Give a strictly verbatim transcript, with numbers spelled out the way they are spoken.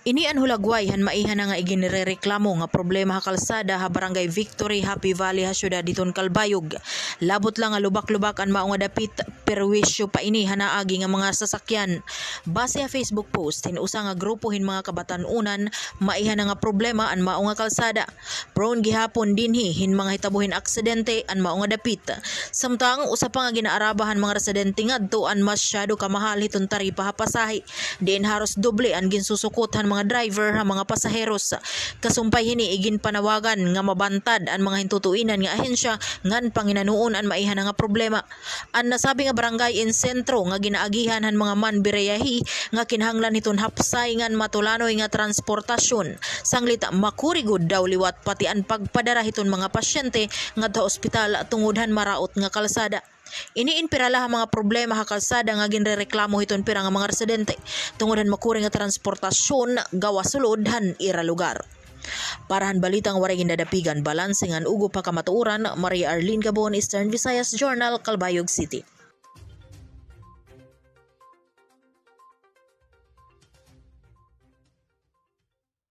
Ini an hulagway han maiha na nga iginrereklamo nga problema ha kalsada ha Barangay Victory, Happy Valley ha siyudad hiton Calbayog. Labot la nga lubak-lubak an mao nga dapit, perwisyo pa ini ha naagi nga mga sasakyan. Base ha Facebook post hin usa nga grupo hin mga kabatan-onan, maiha na nga problema an mao nga kalsada. Prone gihapon dinhi hin mga hitabo hin aksidente an mao nga dapit. Samtang usa pa nga ginaaraba han mga residente ngadto an masyado kamahal hiton taripa ha pasahe, diin haros doble an ginsusukot han mga driver ha mga pasaheros. Kasumpay hini, iginpanawagan nga mabantad an mga hintutuinan nga ahensya ngan panginanoon an maiha na nga problema. An nasabi nga barangay in sentro nga ginaagihan han mga manbireyahi nga kinahanglan hiton hapsay ngan matulanoy nga transportasyon. Sanglit makuri gud daw liwat pati an pagpadara hiton mga pasyente ngadto ha ospital tungod han maraot nga kalsada. Ini in pira la ha mga problema ha kalsada nga ginrereklamo hiton pira nga mga residente tungod han makuri nga transportasyon gawas sulod han ira lugar. Para han balita nga waray gindadapigan, balanse ngan ugop ha kamatuoran, Maria Arlene Gabon, Eastern Visayas Journal, Calbayog City.